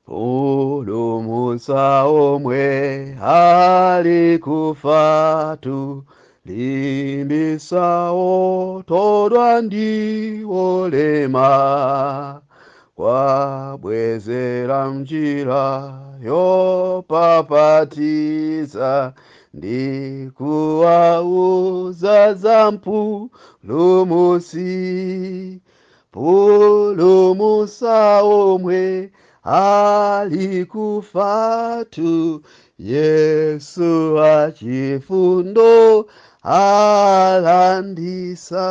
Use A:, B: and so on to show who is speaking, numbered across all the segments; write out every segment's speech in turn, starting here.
A: Pulumutsa omwe ali kufatu, limbitsa othodwa ndi olema, kuwabwezera mnjira yopapatiza, ndi kuwauza za Mpulumutsi. Pulumutsa omwe ali kufatu, Yesu achifundo alanditsa.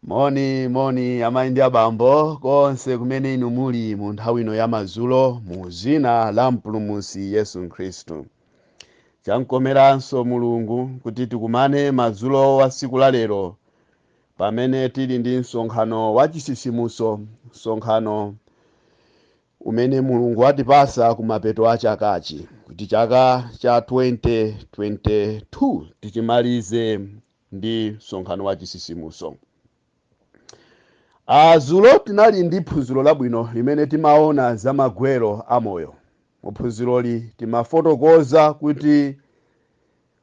A: Moni moni, amayi ndi abambo konse kumene inu muli mu nthawi ino ya madzulo, mu dzina la Mpulumutsi Yesu Khristu. Chamkomeranso Mulungu kuti tikumane madzulo wa tsiku la lero pamene tili ndi msonkhano wa chitsitsimutso, msonkhano umene Mulungu watipasa kumapeto a chakachi, kuti chaka cha 2022 tichimalize ndi msonkhano wa chitsitsimutso. Dzulo tinali ndi phunziro labwino limene timaona za magwero a moyo. Mu phunziroli timafotokoza kuti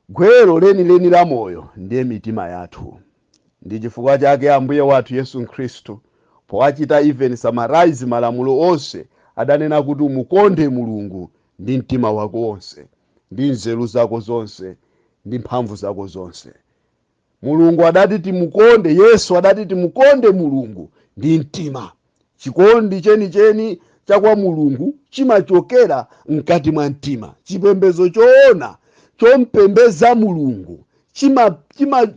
A: gwero lenileni la moyo ndiye mitima yathu. Ndi chifukwa chake Ambuye wathu Yesu Khristu, powachita even summarize malamulo onse, adanena kuti umukonde Mulungu ndi mtima wako wonse, ndi nzeru zako zonse, ndi mphamvu zako zonse. Mulungu adati timukonde, Yesu adati timukonde Mulungu ndi mtima. Chikondi chenicheni cha kwa Mulungu chimachokera mkati mwa mtima. Chipembedzo choona chompembedza Mulungu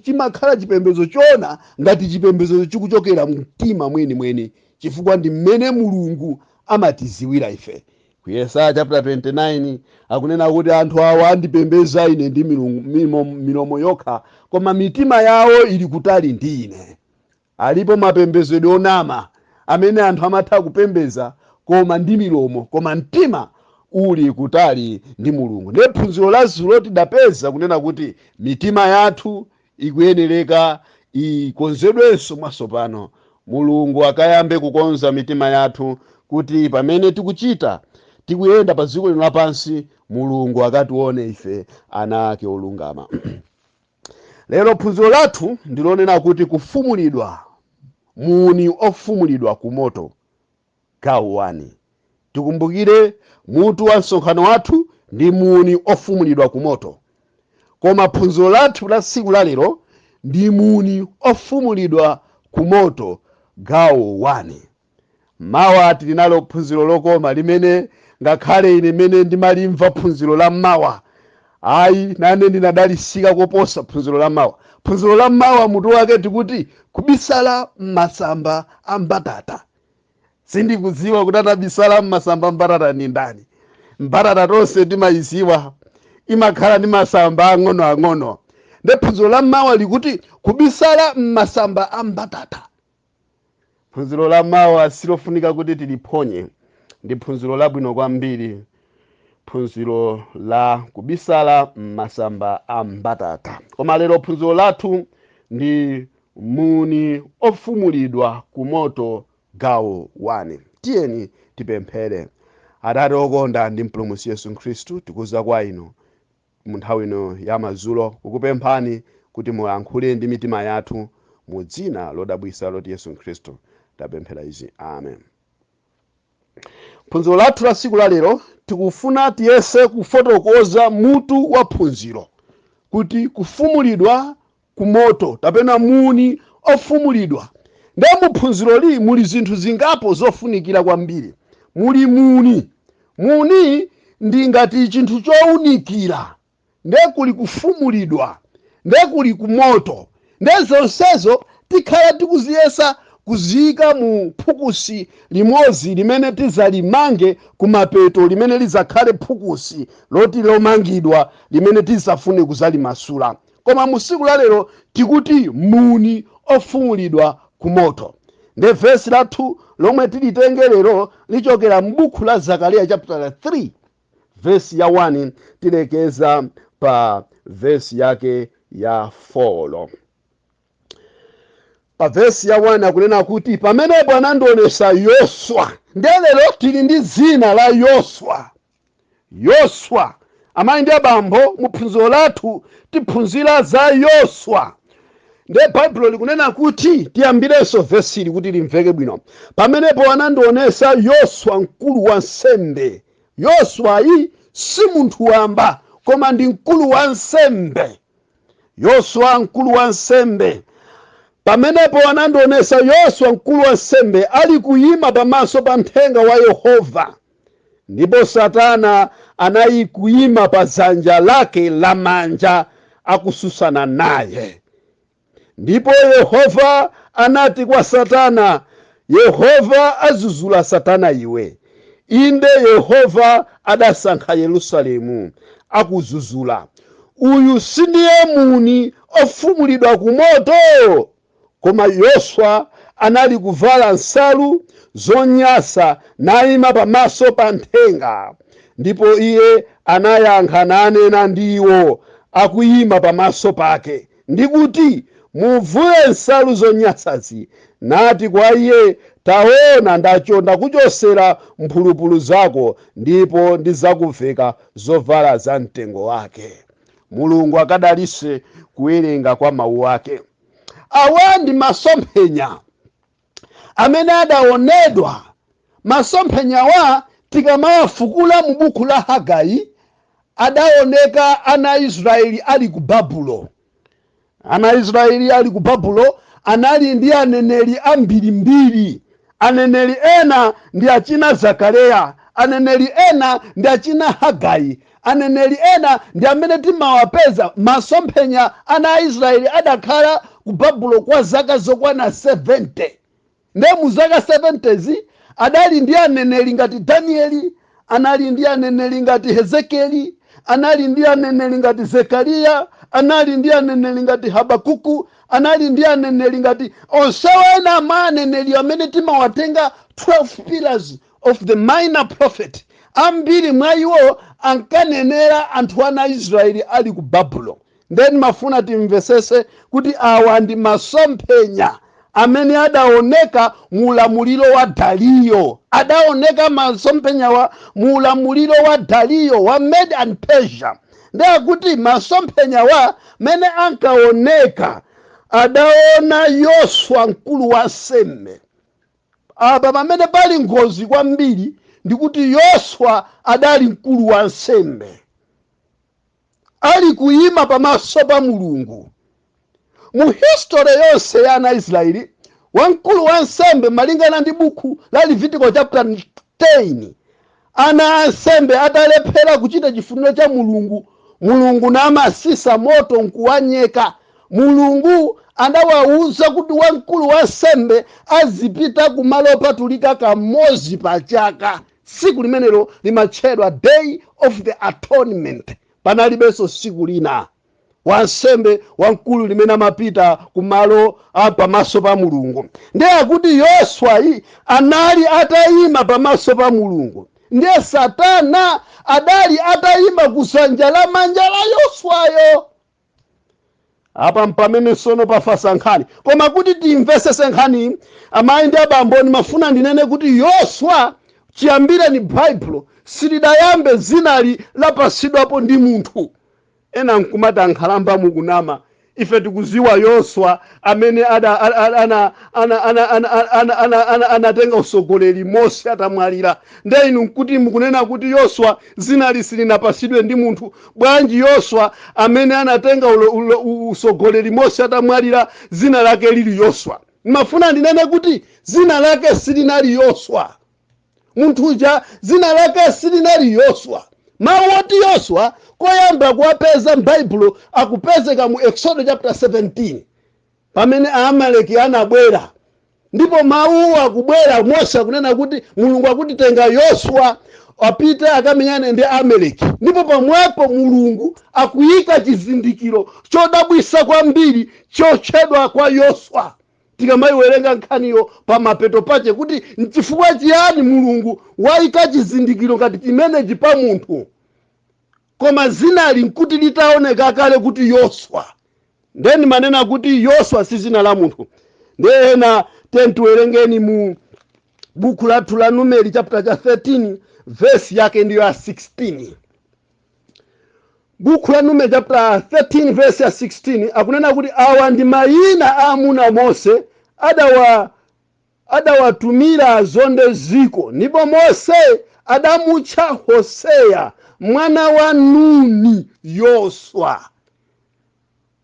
A: chimakhala chipembedzo choona ngati chipembedzo chikuchokera mtima mwenimweni, chifukwa ndi mmene Mulungu amatiziwira ife. Ku Yesaya chapter 29 akunena kuti anthu awa andipembedza ine ndi milomo yokha, koma mitima yawo ili kutali ndi ine. Alipo mapembedzedwe onama amene anthu amatha kupembedza koma ndi milomo, koma mtima uli kutali ndi Mulungu. Ndiye phunziro la dzulo tidapeza kunena kuti mitima yathu ikuyenereka ikonzedwenso mwatsopano. Mulungu akayambe kukonza mitima yathu kuti pamene tikuchita, tikuyenda pa dziko lino lapansi, Mulungu akatione ife ana ake olungama. Lero phunziro lathu ndilonena kuti kufumulidwa, muni ofumulidwa ku moto, gawo 1. Tikumbukire mutu wa msonkhano wathu ndi muni ofumulidwa ku moto, koma phunziro lathu la tsiku la lero ndi muni ofumulidwa ku moto, gawo 1. Mawa tili nalo phunziro lokoma limene ngakhale ine mene ndimalimva phunziro la mawa, ayi, nane ndinadalisika koposa phunziro la mawa. Phunziro la mawa mutu wake tikuti kubisala m'masamba a mbatata. Sindikudziwa kuti anabisala m'masamba a mbatata ndi ndani. Mbatata tonse timayiziwa, imakhala ndi masamba ang'onoang'ono. Nde phunziro la mawa likuti kubisala m'masamba a mbatata. Phunziro la mawa silofunika kuti tiliphonye, ndi phunziro labwino kwambiri, phunziro la kubisala m'masamba a mbatata. Koma lero phunziro lathu ndi muni ofumulidwa ku moto, gawo 1. Tiyeni tipemphere. Atate okonda ndi Mpulumutsi Yesu Khristu, tikuza kwa inu mu nthawi ino ya madzulo kukupemphani kuti mulankhule ndi mitima yathu. Mu dzina lodabwitsa loti Yesu Khristu tapemphera izi, amen. Phunziro lathu la tsiku la lero tikufuna tiyese kufotokoza mutu wa phunziro kuti kufumulidwa ku moto kapena muni ofumulidwa. Ndiye mu phunziroli muli zinthu zingapo zofunikira kwambiri. Muli muni. Muni ndi ngati chinthu chowunikira. Ndiye kuli kufumulidwa, ndiye kuli kumoto. Ndiye zonsezo tikhala tikuziyesa kuziyika mu phukusi limodzi limene tizalimange kumapeto, limene lizakhale phukusi loti lomangidwa limene tizafune kuzalimasula. Koma mu tsiku la lero tikuti muni ofumulidwa ku moto. Ndiye vesi lathu lomwe tilitenge lero lichokera m'buku la Zakariya chapter 3 vesi ya 1, tilekeza pa vesi yake ya 4. Pa vesi ya 1 akunena kuti, "Pamenepo anandionesa Yoswa." Ndiye lero tili ndi dzina la Yoswa. Yoswa, amayi ndi abambo, muphunziro lathu tiphunzira za Yoswa. Ndiye Baibulo likunena kuti, tiyambirenso vesili kuti limveke bwino: "Pamenepo anandionesa Yoswa mkulu wa nsembe." Yoswa iyi si munthu wamba, koma ndi mkulu wa nsembe. Yoswa mkulu wa nsembe. "Pamenepo anandionesa Yoswa mkulu wa nsembe ali kuyima pamaso pa mthenga wa Yehova, ndipo Satana anali kuyima pa dzanja lake lamanja akususana naye. Ndipo Yehova anati kwa Satana, 'Yehova azuzula Satana iwe. Inde Yehova adasankha Yerusalemu akuzuzula. Uyu sindiye muni ofumulidwa ku moto?' Koma Yoswa anali kuvala nsalu zonyasa nayima pamaso pa mthenga. Ndipo iye anayankha nanena ndiwo akuyima pamaso pake, ndikuti, 'Muvule nsalu zonyasazi.' Nati kwa iye, 'Taona, ndakuchosera mphulupulu zako, ndipo ndidzakuveka zovala za mtengo wake.'" Mulungu akadalise kuwerenga kwa mawu ake. Awa ndi masomphenya amene adaonedwa. Masomphenyawa tikamawafukula mu buku la Hagai, adaoneka ana Israeli ali ku Babulo. Ana Israeli ali ku Babulo anali ndi aneneri ambirimbiri. Aneneri ena ndi achina Zakariya, aneneri ena ndi achina Hagai, aneneri ena ndi amene timawapeza masomphenya. Ana a Israeli adakhala ku Babulo kwa zaka zokwana 70. Nde mu zaka 70 adali ndi aneneri ngati Danieli, anali ndi aneneri ngati Hezekieli, anali ndi aneneri ngati Zekariya, anali ndi aneneri ngati Habakuku, anali ndi aneneri ngati onsewo. Ena mwa aneneri amene timawatenga 12 pillars of the minor prophet, ambiri mwa iwo ankanenera anthu ana Israeli ali ku Babulo. Then mafuna timvesese kuti awa ndi masomphenya amene adaoneka mu ulamuliro wa Dariyo. Adaoneka masomphenyawa mu ulamuliro wa Dariyo wa Mede and Persia. Ndiye masomphenyawa mene ankaoneka, adaona Yoswa mkulu wa nsembe. Apa pamene pali ngozi kwambiri ndikuti Yoswa adali mkulu wa nsembe ali kuyima pamaso pa Mulungu. Mu history yonse ya ana Israeli, wamkulu wa nsembe, malingana ndi buku la Levitico chapter 10, ana ansembe atalephera kuchita chifuniro cha Mulungu, Mulungu namasisa moto nkuwanyeka. Mulungu adawawuza kuti wamkulu wa nsembe azipita kumalo opatulika kamodzi pa chaka. Tsiku limenelo limatchedwa Day of the Atonement. Panalibenso tsiku lina wansembe wamkulu limene amapita kumalo pamaso pa Mulungu. Ndiye akuti Yoswa anali atayima pamaso pa Mulungu, ndiye Satana adali atayima kudzanja lamanja la Yoswayo. Apa mpamene sono pafasa nkhani. Koma kuti timvesese nkhani, amayi ndi abambo, ndimafuna ndinene kuti Yoswa, chiyambire ni Baibulo silidayambe zinali lapasidwapo ndi munthu. Ena nkumati, "Ankhalamba mukunama, ife tikuziwa Yoswa amene ada ana ana ana ana ana ana ana anatenga usogoleri Mose atamwalira. Nde inu nkuti mukunena kuti Yoswa zinali silinapasidwe ndi munthu. Bwanji Yoswa amene anatenga usogoleri Mose atamwalira zina lake lili Yoswa?" Mafuna ndinene kuti zina lake silinali Yoswa. Munthu uja zina lake silinali Yoswa. Mawu oti Yoswa koyamba kuwapeza m'Baibulo akupezeka mu Exodo chapter 17, pamene Aamaleki anabwera. Ndipo mawuwo akubwera, Mose akunena kuti Mulungu akuti, "Tenga Yoswa apite akamenyane ndi Amaleki." Ndipo pamwepo Mulungu akuyika chizindikiro chodabwisa kwambiri chotchedwa kwa Yoswa. Tikamayiwerenga nkhaniyo pamapeto pache kuti nchifukwa chiyani Mulungu wayika chizindikiro ngati chimenechi pa munthu, koma zinali nkuti litaoneka kale kuti Yoswa. Ndeni manena kuti Yoswa si zina la munthu. Ndiye ena tiwerengeni mu buku lathu la Numeri chapter cha 13, verse yake ndiyo ya 16. Buku la Numeri chapter 13 verse ya 16 akunena kuti, "Awa ndi mayina a amuna Mose adawatumira azonde ziko, ndipo Mose adamutcha Hoseya mwana wa Nuni Yoswa."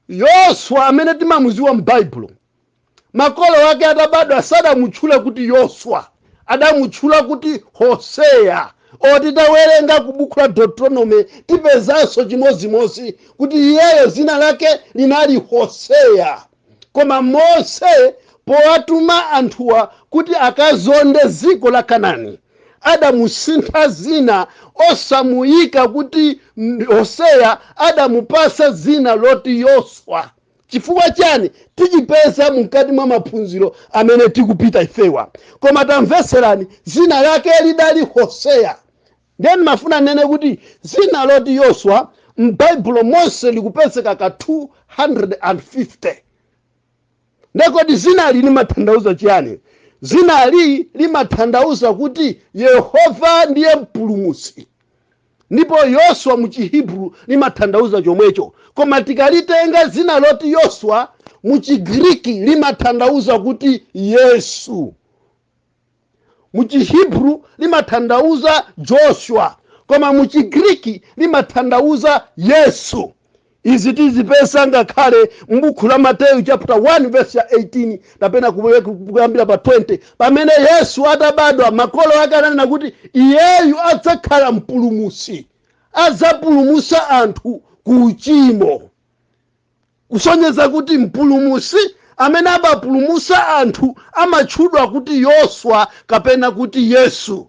A: Yoswa amene timamuziwa m'Baibulo, makolo ake atabadwa sadamutchula kuti Yoswa, adamutchula kuti Hoseya. Oti tawerenga ku buku la Deuteronomy, tipezanso chimozimozi kuti iyeyo zina lake linali Hoseya. Koma Mose powatuma anthuwa kuti akazonde dziko la Kanani, adamusintha zina, osamuyika kuti Hoseya, adamupasa zina loti Yoswa. Chifukwa chani? Tichipeza mkati mwa maphunziro amene tikupita ifewa. Koma tamveserani, zina lake lidali Hoseya. Then mafuna nene kuti zina loti Yoswa m'Baibulo monse likupezeka ka 250. Ndekodi zinali limatanthauza chiyani? Zinali limatanthauza kuti Yehova ndiye mpulumutsi, ndipo Yoswa mu Chihebru limatanthauza chomwecho. Koma tikalitenga zina loti Yoswa mu Chigriki, limatanthauza kuti Yesu. Mu Chihebru limatanthauza Joshua, koma mu Chigriki limatanthauza Yesu. Izi tizipeza ngakhale m'buku la Mateyu chapter 1 verse ya 18 kapena kuyambira pa 20, pamene Yesu atabadwa makolo ake ananena kuti iyeyu adzakhala mpulumutsi, adzapulumutsa anthu ku uchimo, kusonyeza kuti mpulumutsi amene amapulumutsa anthu amatchudwa kuti Yoswa kapena kuti Yesu.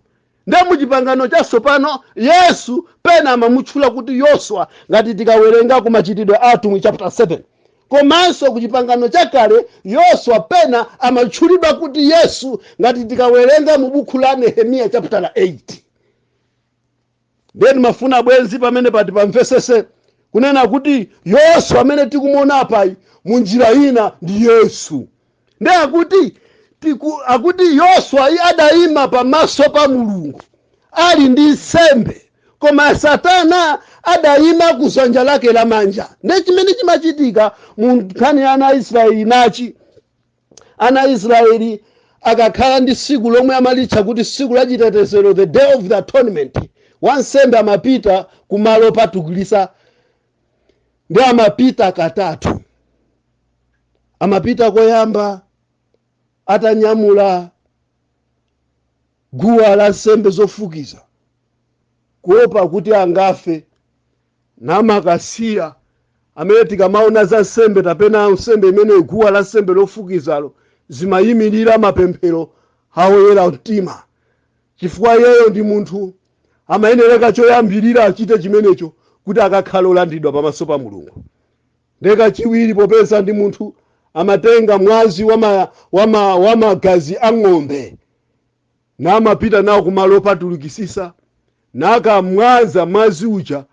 A: Nde muchipangano chatsopano Yesu pena amamutchula kuti Yoswa, ngati tikawerenga ku Machitidwe Atumwi chapter 7. Komanso ku Chipangano Chakale Yoswa pena amatchulidwa kuti Yesu, ngati tikawerenga mu buku la Nehemiya chapter 8. Then mafuna bwenzi pamene pati pamvesese kunena kuti Yoswa amene tikumuona apayi munjira ina ndi Yesu. Nde akuti Yoswa iye adayima pamaso pa Mulungu ali ndi nsembe, koma Satana adayima kuzanja lake lamanja. Nde chimene chimachitika mu nkhani ya ana a Israeli nachi: ana a Israeli akakhala ndi tsiku lomwe amalitcha kuti tsiku la chitetezero, the Day of the Atonement, wansembe amapita kumalo opatukulisa. Ndi amapita katatu. Amapita koyamba atanyamula guwa la nsembe zofukiza, kuopa kuti angafe, namakasiya amene tikamaona za nsembe tapena nsembe imene guwa la nsembe lofukizalo zimayimirira mapemphero awoyera mtima, chifukwa iyeyo ndi munthu, amayenereka choyambirira achite chimenecho kuti akakhale olandiridwa pamaso pa Mulungu. Ndekachiwiri, popeza ndi munthu, amatenga mwazi wa magazi a ng'ombe namapita nawo kumalo opatulikisisa, nakamwaza mwazi uja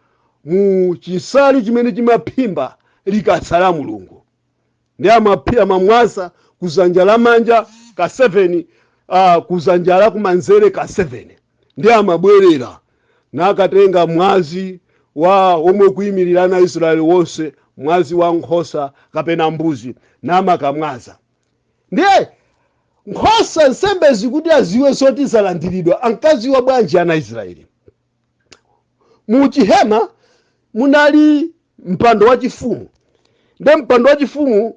A: mu chinsalu chimene chimaphimba likasa la Mulungu. Ndi amamwaza kuzanja lamanja ka 7, kuzanja la kumanzere ka 7. Ndi amabwerera nakatenga mwazi wa omwe kuyimirira ana Israeli wonse, mwazi wa nkhosa kapena mbuzi, namakamwaza. Ndiye nkhosa nsembe zikuti aziwe zoti zalandiridwa, ankaziwa bwanji ana Israeli? Mu chihema munali mpando wachifumu. Nde mpando wachifumu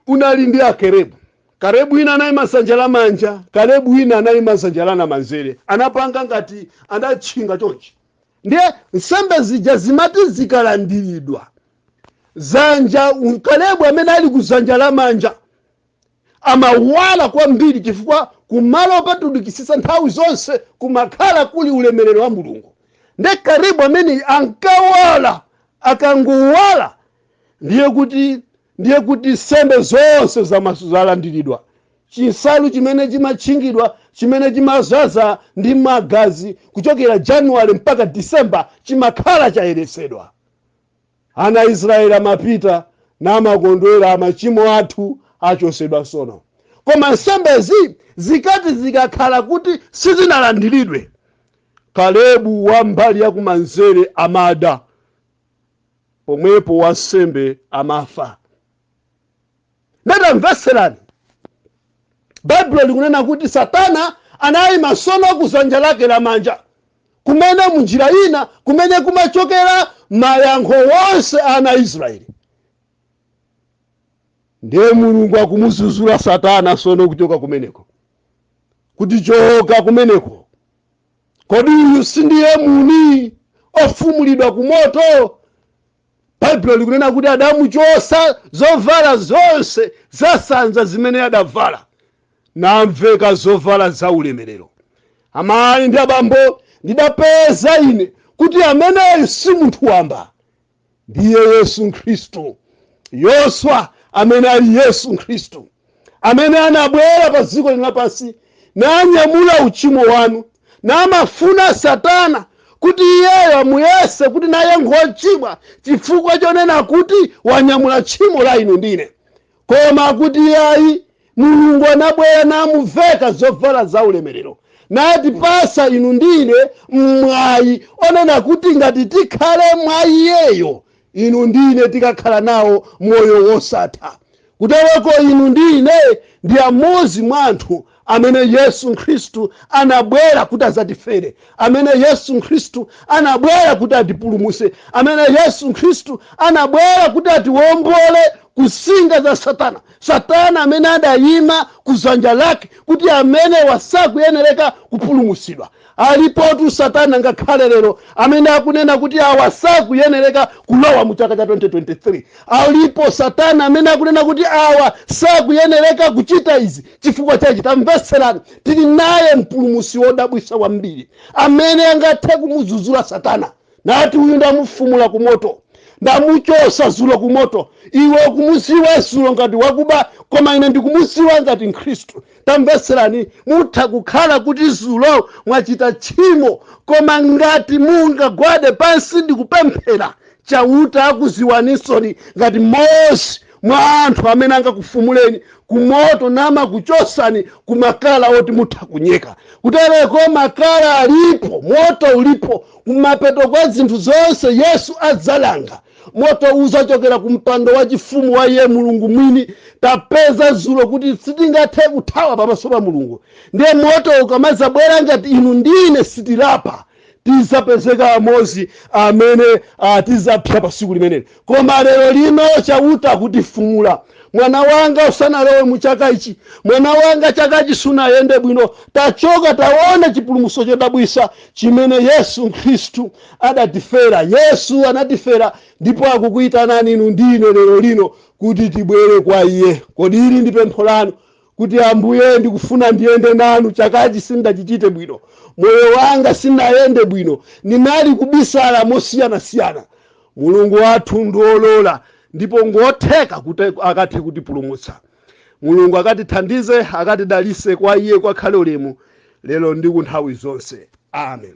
A: unali ndi akerebu. Kerubu wina anayima dzanja lamanja, kerubu wina anayima dzanja lamanzere, anapanga ngati adatchinga chonchi. Ndiye nsembe zija zimati zikalandiridwa, zanja kerubu amene ali ku dzanja lamanja amawala kwambiri, chifukwa kumalo opatulikisisa nthawi zonse kumakhala kuli ulemerero wa Mulungu. Nde kerubu amene ankawala, akangowala ndiye kuti nsembe zonse zalandiridwa. Chinsalu chimene chimatchingidwa, chimene chimazaza ndi magazi kuchokera January mpaka December, chimakhala chayeretsedwa. Ana Israeli amapita namakondwera, machimo athu Achosedwa sono. Koma nsembezi zikati zikakhala kuti sizinalandiridwe, Kalebu wa mbali ya kumanzere amada pomwepo, wansembe amafa. Ndatamveserani, Baibulo likunena kuti Satana anayima sono kuzanja lake lamanja, kumene munjira ina kumene kumachokera mayankho wonse ana a Israeli. Ndiye Mulungu akumuzuzula Satana sono kuchoka kumeneko, kuti choka kumeneko, kodi uyu sindiye muni ofumulidwa ku moto? Baibulo likunena kuti adamuchosa zovala zonse zasanza zimene adavala, namveka zovala za ulemerero. Amayi ndi abambo, ndidapeza ine kuti ameneyu si munthu wamba, ndiye Yesu Khristu. Yoswa amene ali Yesu Khristu, amene anabwera pa dziko lino lapansi nanyamula uchimo wanu, namafuna Satana kuti iyeyo amuyese kuti naye ngochimwa chifukwa chonena kuti wanyamula tchimo la inu ndine. Koma kuti iyayi, Mulungu anabwera namuveka zovala za ulemerero, natipasa inu ndine mwayi onena kuti ngati tikhale mwa iyeyo, inu ndine tikakhala nawo moyo wosatha. Kutereko inu ndine ndi amodzi mwa anthu amene Yesu Khristu anabwera kuti azatifere, amene Yesu Khristu anabwera kuti atipulumuse, amene Yesu Khristu anabwera kuti atiwombole kusinga za Satana. Satana amene adayima kuzanja lake kuti amene wasakuyenereka kupulumusidwa. Alipotu Satana ngakhale lero amene akunena kuti awa sakuyenereka kulowa mu chaka cha 2023. Alipo Satana amene akunena kuti awa sakuyenereka kuchita izi chifukwa chachi. Tamvetserani, tili naye mpulumusi wodabwisa kwambiri amene angathe kumuzuzula Satana nati, uyu ndamufumula kumoto, ndamuchosa zulo kumoto. Iwe ukumuziwa zulo ngati wakuba, koma ine ndikumuziwa ngati Mkhristu. Tamvetserani, mutha kukhala kuti zulo mwachita tchimo, koma ngati mungagwade pansi ndikupemphera, Chauta akuziwanisoni ngati mmodzi mwa anthu amene angakufumuleni kumoto namakuchosani kumakala oti mutha kunyeka. Kutereko makala alipo, moto ulipo. Kumapeto kwa zinthu zonse Yesu adzalanga, moto uzachokera ku mpando wa chifumu wa iye Mulungu mwini. Tapeza zulo kuti sitingathe kuthawa pamaso pa Mulungu. Ndiye moto ukamazabwera, ngati inu ndine sitilapa, tizapezeka amodzi amene tizapsa pa siku limeneli. Koma lero lino Chauta akutifumula: mwana wanga, usanalowe mu chaka ichi, mwana wanga, chakachi sunayende bwino, tachoka, taona chipulumutso chodabwisa chimene Yesu Khristu adatifera. Yesu anatifera ndipo akukuyitanani inu ndine lero lino kuti tibwere kwa iye. Kodi ili ndi pempho lanu kuti, Ambuye, ndikufuna ndiyende nanu, chakachi sindachichite bwino, moyo wanga sindayende bwino, ndinali kubisala mosiyanasiyana? Mulungu wathu ndiolola ndipo ngotheka kuti akathe kutipulumutsa. Mulungu akatithandize, akatidalise. Kwa iye kwakhale ulemu lero ndi ku nthawi zonse. Amen.